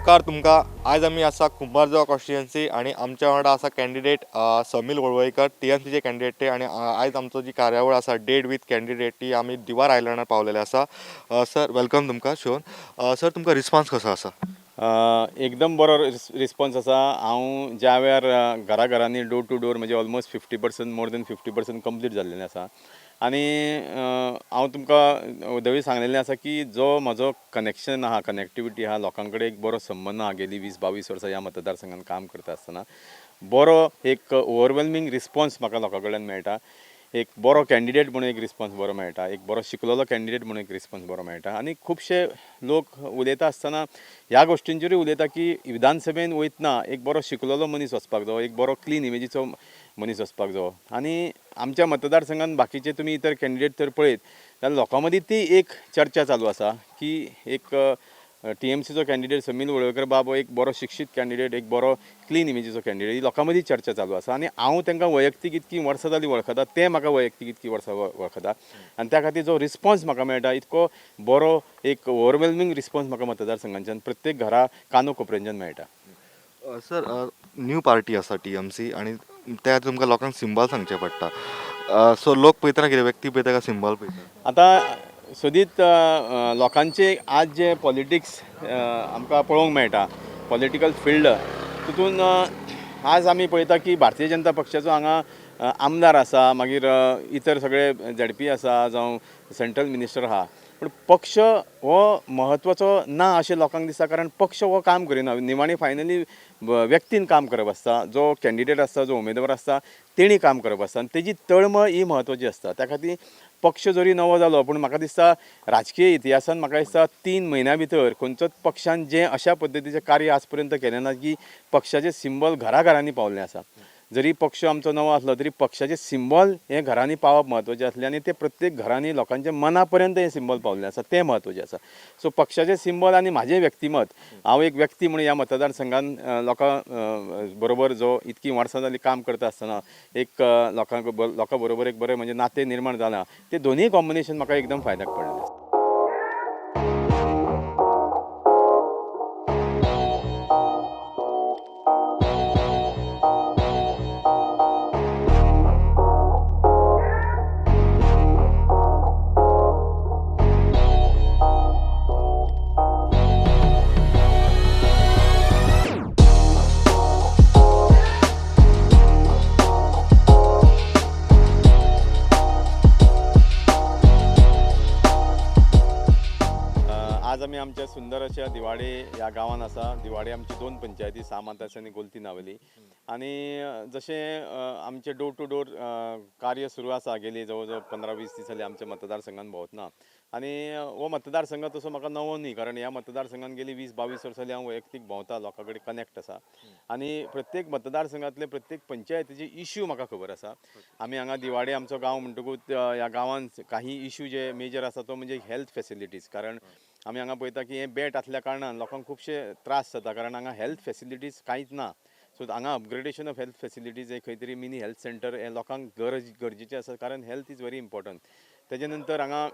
येवकार तुमकां. आयज आमी आसा कुंभारजुवा कॉन्स्टिट्युएन्सी आनी आमच्या वांगडा आसा कॅन्डिडेट समील वळवईकर, टीएमसीचे कॅन्डिडेट ते. आनी आयज आमचो जी कार्यावळ आसा डेट विथ कॅन्डिडेट, ती आमी दिवार आयलंडार पावलेले आसा. सर, welcome तुमकां शोन. सर, तुमकां रिस्पॉन्स कसो आसा? एकदम बरो रिस्पॉन्स आसा. हांव ज्या वेळार घरा घरांनी डोर टू डोर, म्हणजे almost 50%, more than 50% complete जाल्लेलें आसा. आनी हांव तुमकां वदळूय सांगलेलें आसा की जो म्हजो कनेक्शन आहा, कनेक्टिविटी आहा, लोकां कडेन एक बरो संबंद आहा, गेली 20-22 वर्सां ह्या मतदारसंघान काम करता आसतना बरो एक ओवरवेल्मिंग रिस्पॉन्स म्हाका लोकां कडल्यान मेळटा. एक बरो कॅन्डिडेट म्हणून एक रिस्पॉन्स बरो मेळटा, एक बरो शिकलेलो कॅन्डिडेट म्हणून एक रिस्पॉन्स बरो मेळटा. आनी खुबशे लोक उलयता आसतना ह्या गोश्टींचेरूय उलयता की विधानसभेन वयतना एक बरो शिकलेलो मनीस वचपाक जावो, एक बरो क्लीन इमेजीचो मनीस वचपाक जावो. आनी आमच्या मतदारसंघान बाकीचे तुमी इतर कॅन्डिडेट तर पळयत जाल्यार लोकां मदीं ती एक चर्चा चालू आसा की एक टीएमसीचो कॅन्डिडेट समील वळवयकर बाब हो एक बरो शिक्षीत कॅन्डिडेट, एक बरो क्लीन इमेजीचो कॅन्डिडेट, ही लोकां मदीं चर्चा चालू आसा. आनी हांव तांकां वैयक्तीक इतकीं वर्सां जालीं वळखता, ते म्हाका वैयक्तीक इतकीं वर्सां वळखता. आनी त्या खातीर जो रिस्पॉन्स म्हाका मेळटा, इतको बरो एक ओवरवेल्मिंग रिस्पॉन्स म्हाका मतदारसंघांच्यान, प्रत्येक घरा कानो कोपऱ्यांच्यान मेळटा. सर, न्यू पार्टी आसा टीएमसी आनी त्या खातीर तुमकां लोकांक सिंबल सांगचें पडटा. सो लोक पळयतना कितें, व्यक्ती पळयता काय सिंबल पळयता? आतां सदींच लोकांचे आज जे पॉलिटिक्स आमकां पळोवंक मेळटा, पॉलिटिकल फिल्ड, तितून आज आमी पळयता की भारतीय जनता पक्षाचो हांगा आमदार आसा, मागीर इतर सगळे झेडपी आसा जावं सेंट्रल मिनिस्टर आहा, पूण पक्ष हो म्हत्वाचो ना अशें लोकांक दिसता, कारण पक्ष हो काम करिना. निमाणी फायनली व्यक्तीन काम करप आसता. जो कॅन्डिडेट आसता, जो उमेदवार आसता, तेणी काम करप आसता आनी तेजी तळमळ ही म्हत्वाची आसता. त्या खातीर पक्ष जरी नवो जालो, पूण म्हाका दिसता राजकीय इतिहासान म्हाका दिसता 3 म्हयन्या भितर खंयचोच पक्षान जें अशा पद्दतीचें कार्य आज पर्यंत केलें ना की पक्षाचें सिंबल घराघरांनी पावल्लें आसा. जरी पक्ष आमचो नवो आसलो तरी पक्षाचें सिंबल हें घरांनी पावप म्हत्वाचें आसलें आनी तें प्रत्येक घरांनी लोकांच्या मना पर्यंत हें सिंबल पावल्लें आसा, तें म्हत्वाचें आसा. सो पक्षाचें सिंबल आनी म्हाजें व्यक्तिमत, हांव एक व्यक्ती म्हणून ह्या मतदारसंघान लोकां बरोबर जो इतकीं वर्सां जालीं काम करता आसतना एक लोकां बरोबर एक बरें म्हणजे नातें निर्माण जालां, ते दोनूय कॉम्बिनेशन म्हाका एकदम फायद्याक पडलें आसा. आज आमी आमच्या सुंदर अशा दिवाडे ह्या गांवान आसा. दिवाडे आमची दोन पंचायती, सामातास आनी गोलती नावेली. आनी जशें आमचें डोर टू डोर कार्य सुरू आसा, गेली जवळ जवळ 15-20 दीस जाले आमच्या मतदारसंघान भोंवतना. आनी हो मतदारसंघ तसो म्हाका नवो न्ही, कारण ह्या मतदारसंघान गेली 20-22 वर्सां जाली हांव वैयक्तीक भोंवता, लोकां कडेन कनेक्ट आसा आनी प्रत्येक मतदारसंघातले प्रत्येक पंचायतीचे इश्यू म्हाका खबर आसा. आमी हांगा दिवाडे आमचो गांव म्हणटकूच ह्या गांवांत काही इश्यू जे मेजर आसा तो म्हणजे हेल्थ फेसिलिटीज, कारण आमी हांगा पळयता की हें बेट आसल्या कारणान लोकांक खुबशे त्रास जाता, कारण हांगा हेल्थ फेसिलिटीज कांयच ना. सो हांगा अपग्रेडेशन ऑफ हेल्थ फेसिलिटीज, हे खंय तरी मिनी हेल्थ सेंटर हें लोकांक गरजेचें आसा, कारण हेल्थ is very important. तेजे नंतर हांगा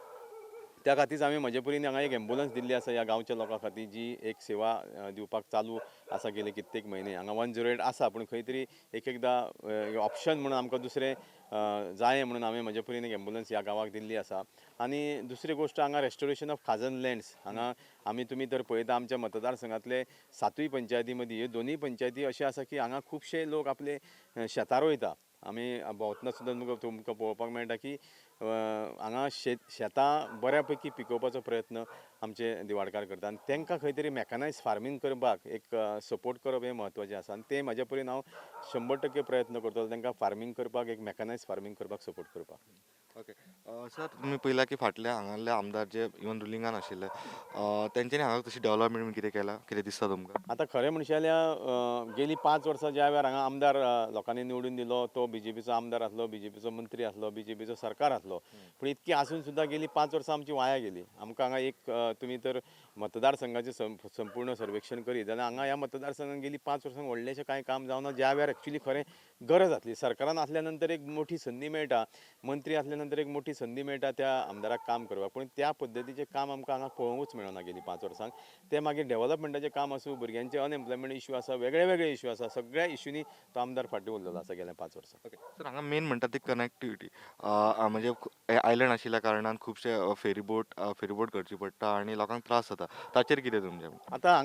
त्या खातीर आमी म्हजे परीन हांगा एक एम्बुलन्स दिल्ली आसा ह्या गांवच्या लोकां खातीर, जी एक सेवा दिवपाक चालू आसा गेले कित्येक म्हयने. हांगा 108 आसा, पूण खंय तरी एक एकदां ऑप्शन म्हणून आमकां दुसरें जाय म्हणून हांवें म्हजे परीन एक एम्बुलन्स ह्या गांवाक दिल्ली आसा. आनी दुसरी गोश्ट, हांगा रेस्टोरेशन ऑफ खाजन लँड्स. हांगा आमी तुमी तर पळयता, आमच्या मतदारसंघातले सातूय पंचायती मदीं ह्यो दोनूय पंचायती अश्यो आसा की हांगा खुबशे लोक आपले शेतां रोयता. आमी भोंवतना सुद्दां तुमकां पळोवपाक मेळटा की हांगा शेतां बऱ्या पैकी पिकोवपाचो प्रयत्न आमचे दिवाडकार करता आनी तांकां खंय तरी मॅकनायज फार्मींग करपाक एक सपोर्ट करप हें म्हत्वाचें आसा. आनी तें म्हाज्या परीन हांव 100% प्रयत्न करतलो तांकां फार्मींग करपाक, एक मॅकनायज फार्मींग करपाक सपोर्ट करपाक. ओके सर, तुमी पळयला की फाटले हांगासरले आमदार जे इवन रुलिंगान आशिल्ले, तेंच्यांनी हांगा तशी डेवलपमेंट कितें केला, कितें दिसता तुमकां? आतां खरें म्हणशे जाल्यार गेली 5 वर्सां ज्या वेळार हांगा आमदार लोकांनी निवडून दिलो, तो बीजेपीचो आमदार आसलो, बीजेपीचो मंत्री आसलो, बीजेपीचो सरकार आसलो, पूण इतकी आसून सुद्दां गेली 5 वर्सां आमची वाया गेली. आमकां हांगा एक तुमी तर मतदारसंघाचें संपूर्ण सर्वेक्षण करीत जाल्यार हांगा ह्या मतदारसंघात गेली 5 वर्सां व्हडलेशें कांय काम जावना, ज्या वेळार एक्चुली खरें गरज आसली. सरकारान आसल्या नंतर एक मोठी संदी मेळटा, मंत्री आसल्या नंतर. नंतर एक मोठी संदी मेळटा त्या आमदाराक काम करपाक, पूण त्या पद्दतीचें काम आमकां हांगा पळोवंकूच मेळना गेली 5 वर्सांक. ते मागीर डेवलपमेंटाचें काम आसूं, भुरग्यांचे अनएम्प्लॉयमेंट इशू आसा, वेगळे वेगळे इशू आसा, सगळ्या इशूंनी तो आमदार फाटीं उरलेलो आसा गेल्या 5 वर्सां. ओके सर, हांगा मेन म्हणटा ती कनेक्टिविटी, म्हणजे आयलंड आशिल्ल्या कारणान खुबशे फेरीबोट करची पडटा आनी लोकांक त्रास जाता. ताचेर कितें तुमचें? आतां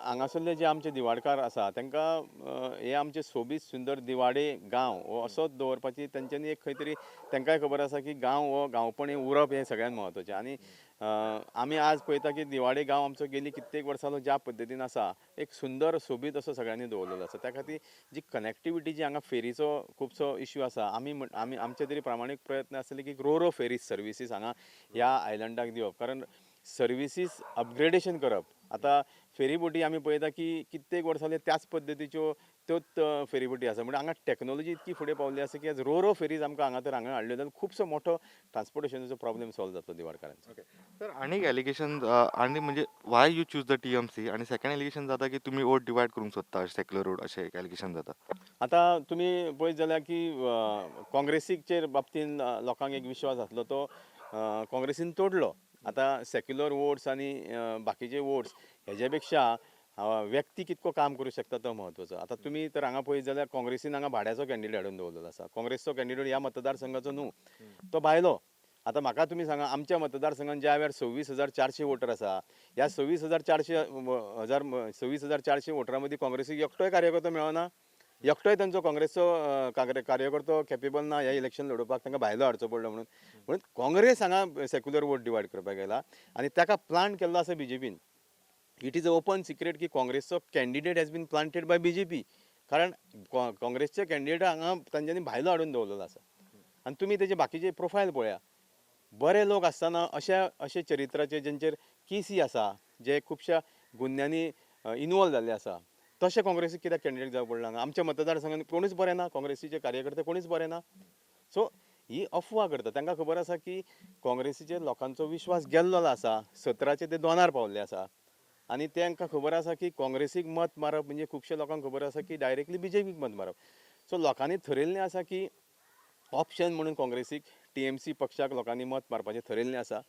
हांगासरले जे आमचे दिवाडकार आसा तांकां हे आमचे सोबीत सुंदर दिवाडे गांव हो असोच दवरपाची तेंच्यांनी एक खंय तरी तांकांय खबर आसा की गांव हो गांवपण हें उरप हें सगळ्यांत म्हत्वाचें. आनी आमी आज पळयता की दिवाडे गांव आमचो गेली कित्येक वर्सां ज्या पद्दतीन आसा, एक सुंदर सोबीत असो सगळ्यांनी दवरलेलो आसा. त्या खातीर जी कनेक्टिविटी जी हांगा फेरीचो खुबसो इश्यू आसा, आमी आमचे तरी प्रामाणीक प्रयत्न आसतले की रो रो फेरी सर्विसीस हांगा ह्या आयलंडाक दिवप, कारण सर्विसीस अपग्रेडेशन करप. आतां फेरी बोटी आमी पळयता की कित्येक वर्सां जाले त्याच पद्दतीच्यो त्योच फेरी बोटी आसा, म्हणजे हांगा टॅक्नोलॉजी इतकी फुडें पावली आसा की आज रो रो फेरीज आमकां हांगा तर हांगा हाडल्यो जाल्यार खुबसो मोठो ट्रान्सपोर्टेशनाचो प्रॉब्लेम सॉल्व जातलो दिवाडकारांचो. ओके सर, आनीक एलिगेशन आनी म्हणजे why you choose the TMC? आनी सेकंड एलिगेशन जाता की तुमी वोट डिवायड करूंक सोदता, सेक्युलर वोट, अशें एक एलिगेशन जाता. आतां तुमी पळयत जाल्यार की काँग्रेसीचेर बाबतीन लोकांक एक विश्वास आसलो, तो काँग्रेसीन तोडलो. आतां सेक्युलर वोट्स आनी बाकीचे वोट्स हेजे पेक्षा व्यक्ती कितको काम करूं शकता तो म्हत्वाचो. आतां तुमी तर हांगा पळयत जाल्यार काँग्रेसीन हांगा भाड्याचो कॅन्डिडेट हाडून दवरलेलो आसा. काँग्रेसचो कॅन्डिडेट ह्या मतदारसंघाचो न्हू, तो भायलो. आतां म्हाका तुमी सांगा, आमच्या मतदारसंघात ज्या वेळार 26,400 वोटर आसा, ह्या 26,400 हजार 26,400 वोटरां मदीं काँग्रेसीक एकटोय कार्यकर्तो मेळना, एकटोय तांचो काँग्रेसचो कार्यकर्तो केपेबल ना ह्या इलेक्शन लडोवपाक, तांकां भायलो हाडचो पडलो म्हणून. म्हणून काँग्रेस हांगा सेक्युलर वोट डिवायड करपाक गेला आनी ताका प्लांट केल्लो आसा बीजेपीन. It is a open secret की काँग्रेसचो candidate has been planted by BJP, कारण काँग्रेसचे कॅन्डिडेट हांगा तांच्यांनी भायलो हाडून दवरलेलो आसा. आनी तुमी तेजे बाकीचे प्रोफायल पळया, बरे लोक आसतना अशा अशे चरित्राचे जेंचेर केसी आसा, जे खुबश्या गुन्यांनी इनवॉल्व जाल्ले आसा, तशे काँग्रेसीक कित्याक कॅन्डिडेट जावं पडला हांगा? आमच्या मतदारसंघात कोणूच बरे ना, काँग्रेसीचे कार्यकर्ते कोणूच बरे ना. सो ही अफवा करता. तांकां खबर आसा की काँग्रेसीचेर लोकांचो विश्वास गेल्लो आसा, 17चे ते 2नार पावल्ले आसा आनी तांकां खबर आसा की काँग्रेसीक मत मारप म्हणजे खुबश्या लोकांक खबर आसा की डायरेक्टली बीजेपीक मत मारप. सो लोकांनी थरयल्लें आसा की ऑप्शन म्हणून काँग्रेसीक, टीएमसी पक्षाक लोकांनी मत मारपाचें थरयल्लें आसा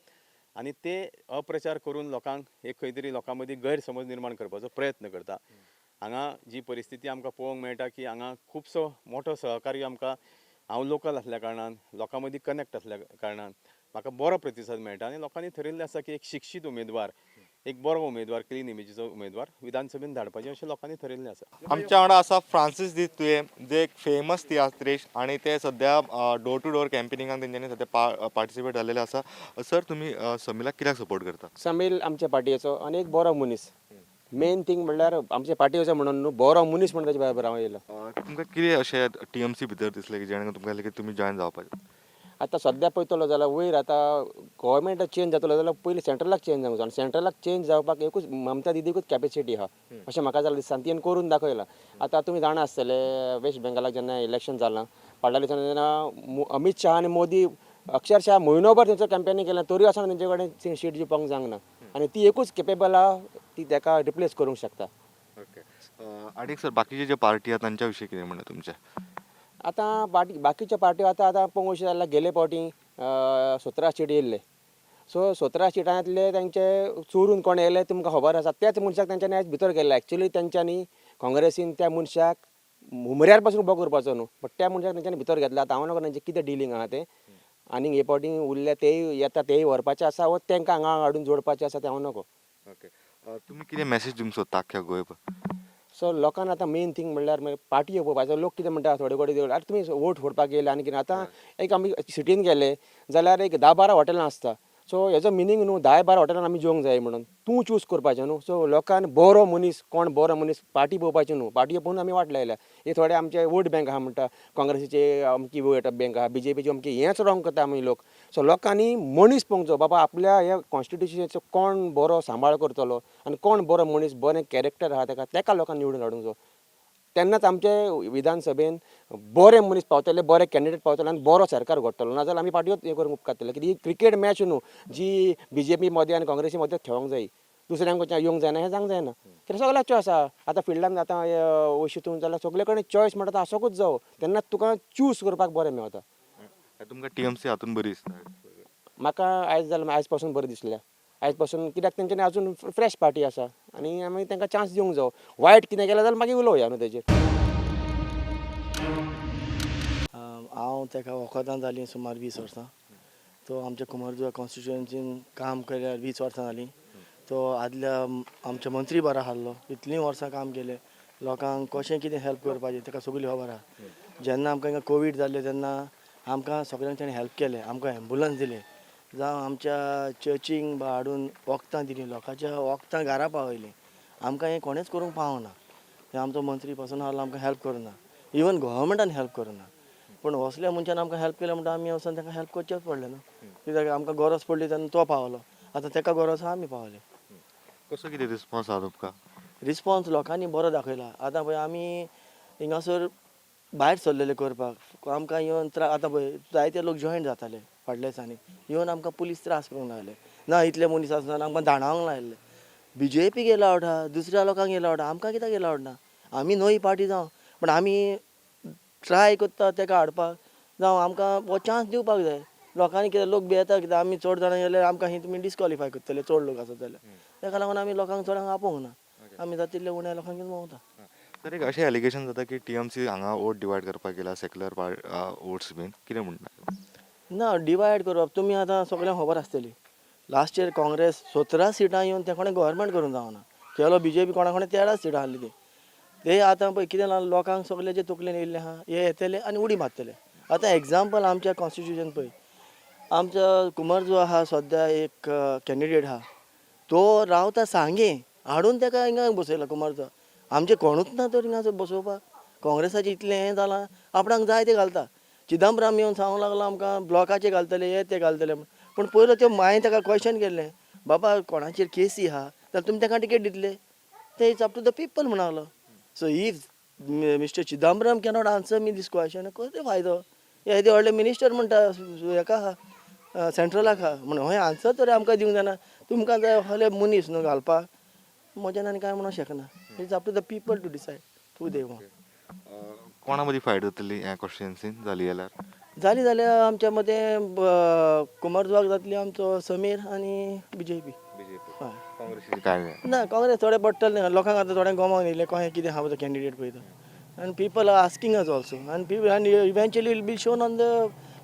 आनी ते अप्रचार करून लोकांक एक खंय तरी लोकां मदीं गैरसमज निर्माण करपाचो प्रयत्न करता. हांगा जी परिस्थिती आमकां पळोवंक मेळटा की हांगा खुबसो मोठो सहकार्य आमकां, हांव लोकल आसल्या कारणान, लोकां मदीं कनेक्ट आसल्या कारणान म्हाका बरो प्रतिसाद मेळटा आनी लोकांनी थरयल्लें आसा की एक शिक्षीत उमेदवार, एक बरो उमेदवार, क्लीन इमेजीचो उमेदवार विधानसभेन धाडपाचें अशें लोकांनी थरयल्लें आसा. आमच्या वांगडा आसा फ्रांसीस दी तुयें, जे एक फेमस तियात्रिस्ट आनी ते सद्या डोर टू डोर कॅम्पेनिंगान तेंच्यांनी सद्या पार्टिसिपेट जाल्लेले आसा. सर, तुमी समीलाक कित्याक सपोर्ट करता? समील आमच्या पार्टीचो आनी एक बरो मनीस. मेन थींग म्हणल्यार आमच्या पार्टीचो म्हणून न्हू, बरो मनीस म्हणून ताचे बरोबर हांव येयलो. तुमकां कितें अशें टीएमसी भितर दिसलें की जेणे तुमकां की तुमी जॉयन जावपाचें? आतां सद्या पळयतलो जाल्यार वयर आतां गोवोरमेंट चेंज जातलो जाल्यार पयलीं सेंट्रलाक चेंज जावंक जाय आनी सेंट्रलाक चेंज जावपाक एकूच ममता दिदीकूच कॅपेसिटी आहा अशें म्हाका जाल्यार दिसता आनी तिणें करून दाखयलां. आतां तुमी जाणा आसतले, वेस्ट बेंगालाक जेन्ना इलेक्शन जालां फाटल्या दिसांनी, तेन्ना अमीत शाह आनी मोदी अक्षरशः म्हयनोभर तेंचो कॅम्पेनींग केलें तरी आसतना तेंचे कडेन सीट जिखपाक जावंक ना आनी ती एकूच केपेबल आहा, ती ताका रिप्लेस करूंक शकता. ओके, आनी सर, बाकीचे जे पार्टी आहा तांच्या विशीं कितें म्हणणें तुमचें? आतां बाकीच्यो पार्ट्यो आतां आतां पळोवंक वचत जाल्यार गेले फावटी 17 सीट येयल्ले. सो 17 सिटांतले तांचे चोरून कोण येयले तुमकां खबर आसा, त्याच मनशाक तेंच्यांनी आयज भितर केल्ले. एक्चुली तेंच्यांनी काँग्रेसीन त्या मनशाक हुमऱ्यार पासून उबो करपाचो न्हू, बट त्या मनशाक तेंच्यांनी भितर घेतला. आतां हांव नकळो तेंचें कितें डिलींग आहा तें. आनी हे फावटी उरल्या तेय येता, तेय व्हरपाचे आसा वो तांकां हांगा हाडून जोडपाचें आसा तें हांव नकळो. ओके, तुमी कितें मॅसेज दिवंक सोदता आख्ख्या गोंयभर? सो लोकांक आतां मेन थींग म्हणल्यार मागीर पार्टी पळोवपाचो. लोक कितें म्हणटा, थोडे कडेन आरे तुमी वोट फोडपाक येयले आनी कितें. आतां एक आमी सिटीन गेले जाल्यार एक 10-12 हॉटेलां आसता. सो हेजो मिनींग न्हू 10-12 हॉटेलान आमी जेवंक जाय म्हणून तूं चूज करपाचें न्हू. सो लोकान बरो मनीस कोण, बरो मनीस, पार्टी पळोवपाची न्हू. पार्टी पळोवन आमी वाट लायल्या. हे थोडे आमचे वोट बँक आहा म्हणटा, काँग्रेसीचे अमकी वोट बँक आहा, बीजेपीची अमकी, हेंच रॉंग करता आमी लोक. सो लोकांनी मनीस पळोवंक बाबा, आपल्या ह्या कॉन्स्टिट्युशनाचो कोण बरो सांबाळ करतलो आनी कोण बरो मनीस, बरें कॅरेक्टर आहा ताका, तेका लोकांनी निवडून हाडूंक जायो. तेन्नाच आमचे विधानसभेन बरे मनीस पावतले, बरे कॅन्डिडेट पावतले आनी बरो सरकार घडटलो. नाजाल्यार आमी पार्ट्योच हें करूंक उपकारतले. कित्याक ही क्रिकेट मॅच न्हू जी बीजेपी मदें आनी काँग्रेसी मदें खेळोंक जाय, दुसऱ्यांक येवंक जायना, हें जावंक जायना. कित्याक सगळ्याक चॉयस आहा आतां फिल्डान. आतां वयशी तूं जाल्यार सगळे कडेन चॉयस म्हणटा तो आसोकूच जावो, तेन्नाच तुका चूज करपाक बरें मेवता. तुमकां टीएमसी हातून बरी दिसता? म्हाका आयज जाल्यार आयज पासून बरें दिसलें. आयज पासून कित्याक तेंच्यांनी अजून फ्रेश पार्टी आसा आनी आमी तांकां चान्स दिवंक जावो. वायट कितें केलें जाल्यार मागीर उलोवया न्हू तेजेर. हांव ताका वखदां जालीं सुमार 20 वर्सां. तो आमच्या कुमारजुंव्या कॉन्स्टिट्युएन्सीन काम केल्यार 20 वर्सां जालीं. तो आदल्या आमचे मंत्री बरो आसलो, इतलीं वर्सां काम केलें. लोकांक कशें कितें हेल्प करपाचें ताका सगळी खबर आसा. जेन्ना आमकां हिंगा कोवीड जाल्लें तेन्ना आमकां सगळ्यांक ताणें हेल्प केलें, आमकां एम्बुलंस दिलें, जावं आमच्या चर्चींक हाडून वखदां दिलीं, लोकांच्या वखदां घरा पावयलीं. आमकां हें कोणेंच करूंक पावना. हें आमचो मंत्री पासून आहलो आमकां हेल्प करुना, इवन गोवोरमेंटान हेल्प करुना. पूण असल्या मनशान आमकां हेल्प केलें म्हणटा आमी वचोन ताका हेल्प करचेंच पडलें न्हू, कित्याक आमकां गरज पडली तेन्ना तो पावलो. आतां ताका गरज आसा आमी पावले. कसो कितें रिस्पॉन्स आहा तुमकां? रिस्पॉन्स लोकांनी बरो दाखयला. आतां पळय आमी हिंगासर भायर सरलेले करपाक, आमकां येवन आतां पळय जायते लोक जॉयन जाताले फाटल्या दिसांनी, येवन आमकां पुलीस त्रास करूंक लागले. ना इतले मनीस आसतना आमकां धाडावंक लायले. बीजेपीक एलावड आहा, दुसऱ्या लोकांक एलावड आहा, आमकां कित्याक एलावड ना? आमी न्हय पार्टी जावं, पूण आमी ट्राय करता ताका हाडपाक. जावं आमकां हो चान्स दिवपाक जाय लोकांनी. कित्याक लोक भियेता, कित्याक आमी चड जाणां गेल्यार आमकां ही तुमी डिस्कॉलिफाय करतले चड लोक आसत जाल्यार. ताका लागून आमी लोकांक चडांक आपोवंक ना, आमी जाता तितले उण्या लोकांक घेवन भोंवता. तर एक अशें एलिगेशन जाता की टीएमसी हांगा वोट डिवायड करपाक गेला, सेक्युलर वोट्स बीन, कितें म्हणटा? ना, डिवायड करप तुमी आतां सगळ्यांक खबर आसतली. लास्ट इयर काँग्रेस 17 सिटां येवन ते कोणें गव्हर्मेंट करूंक जावना केलो. बीजेपी कोणा कोणें 13 सिटां आहली ती. ते आतां पळय कितें जालां, लोकांक सगळ्याचे तकलेन येयल्लें आहा, हे येतले आनी उडी मारतले. आतां एग्जाम्पल आमच्या कॉन्स्टिट्युशन पळय, आमचो कुमार जो आहा सद्या एक कॅन्डिडेट आहा, तो रावता सांगे, हाडून ताका हिंगा बसयला कुमारजुंवा. आमचें कोणूच ना तर हिंगा बसोवपाक. काँग्रेसाचें इतलें हें जालां, आपणाक जाय तें घालता. चिदंबरम येवन सांगूंक लागलो आमकां ब्लॉकाचे घालतले, हे ते घालतले म्हूण. पूण पयलो त्यो हांवें ताका क्वेशन केल्लें, बाबा कोणाचेर केसी आहा जाल्यार तुमी ताका टिकेट दितले? ते it's up to the people म्हणूंक लागलो. So if mister Chidambaram cannot answer me these question, कसलो फायदो? हे येदे व्हडले मिनिस्टर म्हणटा हेका आहा, सेंट्रलाक आहा म्हण हें आन्सर तरी आमकां दिवंक जायना. तुमकां जाय असले मनीस न्हू घालपाक, म्हज्यान आनी कांय म्हणूंक शकना. It's up to the people to decide who they want. कोणा मदीं फायट जातली ह्या कॉन्स्टिट्युएन्सीन जाली जाल्यार? जाली जाल्यार आमच्या मदें कुमारजुंवाक जातली आमचो समीर आनी बीजेपी. बीजेपी? हय. काँग्रेसीचे काय? ना, काँग्रेस थोडे पडटले न्ही लोकांक. आतां थोड्यांक गोमोंक येयलें कशें कितें आहा तो कॅन्डिडेट पळय तो, आनी people are asking us also, आनी people आनी eventually will be shown on the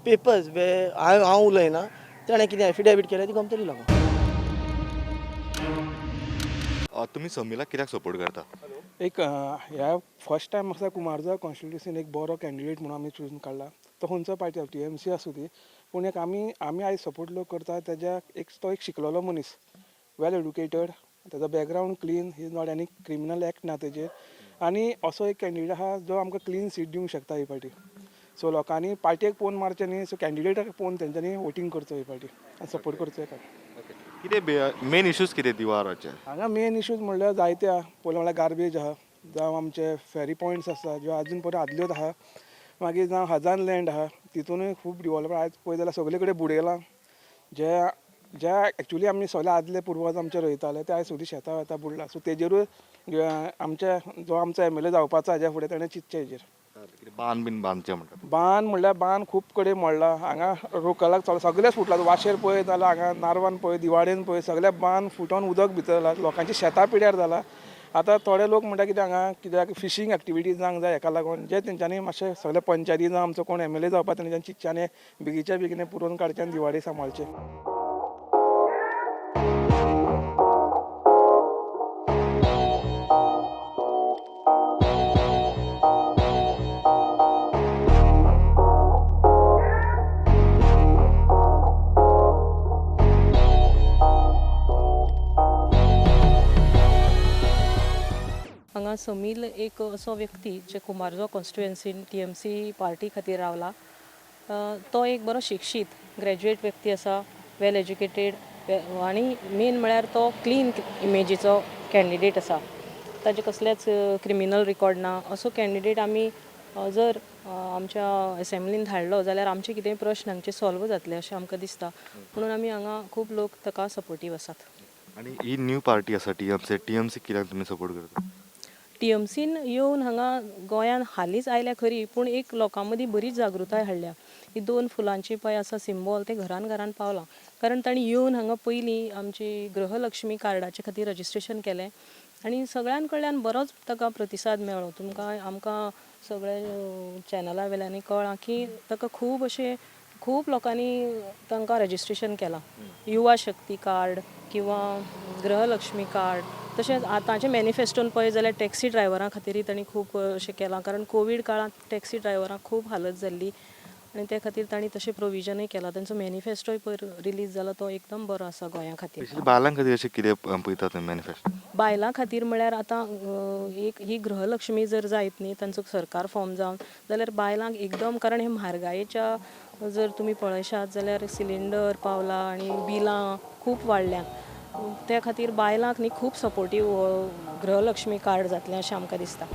papers. वे हांव हांव उलयना, ताणें कितें एफिडेवीट केलें ती गमतली लोकांक. तुमी समीलाक कित्याक सपोर्ट करता? एक ह्या फर्स्ट टायम आसा कुमारजुंवा कॉन्स्टिट्युन्सीन एक बरो कॅन्डिडेट म्हणून आमी चूज काडला. तो खंयचो पार्टी, टीएमसी आसूं ती, पूण एक आमी आमी आयज सपोर्ट लोक करता तेज्या एक तो एक शिकलेलो मनीस, वेल एडुकेटेड, तेजो background clean, he is not any criminal act ना तेजेर. आनी असो एक कॅन्डिडेट आहा जो आमकां क्लीन सीट दिवंक शकता ही पार्टी. सो लोकांनी पार्टयेक पळोवन मारचें न्ही, सो कॅन्डिडेटाक पळोवन तेंच्यांनी वोटींग करचो ही पार्टी आनी सपोर्ट करचो एका. ओके, कितें मेन इश्यूज कितें दिवाराचे? हांगा मेन इश्यूज म्हणल्यार जायते आहा. पयलीं म्हणल्यार गार्बेज आहा, जावं आमचे फेरी पॉयंट्स आसा ज्यो आजून पर्यंत आदल्योच आहा. मागीर जावं हजान लँड आहा, तितूनय खूब डिवॉलपमेंट आयज पळयत जाल्यार सगळे कडेन बुडयलां. जे जे एक्चुली आमी सगळे आदले पुर्वज आमचे रोयताले ते आयज सगळीं शेतां वेतां बुडलां. सो तेजेरूय आमचे जो आमचो एमएलए जावपाचो हाज्या फुडें तेणें चिंतचें हेजेर. कितें बांद बीन बांदचें म्हणटा? बांद म्हणल्यार बांद खूब कडेन मोडला हांगा. रोकलाक चल सगळेच फुटला. वाशेर पळय जाल्यार हांगा नारवान पळय, दिवाडेन पळय, सगळे बांद फुटोन उदक भितर जाला, लोकांची शेतां पिड्यार जाला. आतां थोडे लोक म्हणटा कितें हांगा कित्याक फिशींग एक्टिविटीज जावंक जाय. हेका लागून जे तेंच्यांनी मातशें सगळे पंचायती जावं आमचो कोण एमएलए जावपा तेंच्यांनी चिंतच्यांनी बेगीच्या बेगीन पुरोवन काडचें आनी दिवाडी सांबाळचें. हांगा समील एक असो व्यक्ती जे कुमारजुंवा कॉन्स्टिट्युएन्सीन टीएमसी पार्टी खातीर रावला. तो एक बरो शिक्षीत ग्रॅज्युएट व्यक्ती आसा, वेल एज्युकेटेड, आनी मेन म्हळ्यार तो क्लीन इमेजीचो कॅन्डिडेट आसा. ताजे कसलेच क्रिमिनल रिकॉर्ड ना. असो कॅन्डिडेट आमी जर आमच्या एसेंब्लीन धाडलो जाल्यार आमचे कितेंय प्रश्न हांगचे सॉल्व जातले अशें आमकां दिसता. म्हणून आमी हांगा खूब लोक ताका सपोर्टीव आसात. आनी ही न्यू पार्टी आसा टीएमसी, टीएमसी कित्याक तुमी सपोर्ट करता? टीएमसीन येवन हांगा गोंयान हालींच आयल्या खरी, पूण एक लोकां मदीं बरी जागृताय हाडल्या. ही दोन फुलांची पळय आसा सिंबॉल, तें घरान घरान पावलां, कारण तांणी येवन हांगा पयलीं आमची गृहलक्ष्मी कार्डाचे खातीर रजिस्ट्रेशन केलें आनी सगळ्यां कडल्यान बरोच ताका प्रतिसाद मेळ्ळो. तुमकां आमकां सगळे चॅनला वेल्यानूय कळ्ळां की ताका खूब अशें खूब लोकांनी तांकां रजिस्ट्रेशन केलां. युवा शक्ती कार्ड किंवा गृहलक्ष्मी कार्ड. तशेंच आतांचे मॅनिफेस्टोन पळयत जाल्यार टॅक्सी ड्रायव्हरां खातीरय तांणी खूब अशें केलां, कारण कोवीड काळांत टॅक्सी ड्रायव्हरांक खूब हालत जाल्ली आनी त्या खातीर तांणी तशें प्रोविजनय केलां. तांचो मॅनिफेस्टोय पयर रिलीज जाला, तो एकदम बरो आसा गोंया खातीर. स्पेशली बायलां खातीर अशें कितें पळयता तुमी मॅनिफेस्टो? बायलां खातीर म्हळ्यार आतां एक ही गृहलक्ष्मी जर जायत न्ही, तांचो सरकार फॉर्म जावन जाल्यार बायलांक एकदम, कारण हे म्हारगायेच्या जर तुमी पळयशात जाल्यार सिलिंडर पावला आनी बिलां खूब वाडल्यात, त्या खातीर बायलांक न्ही खूब सपोर्टीव गृहलक्ष्मी कार्ड जातलें अशें आमकां दिसता.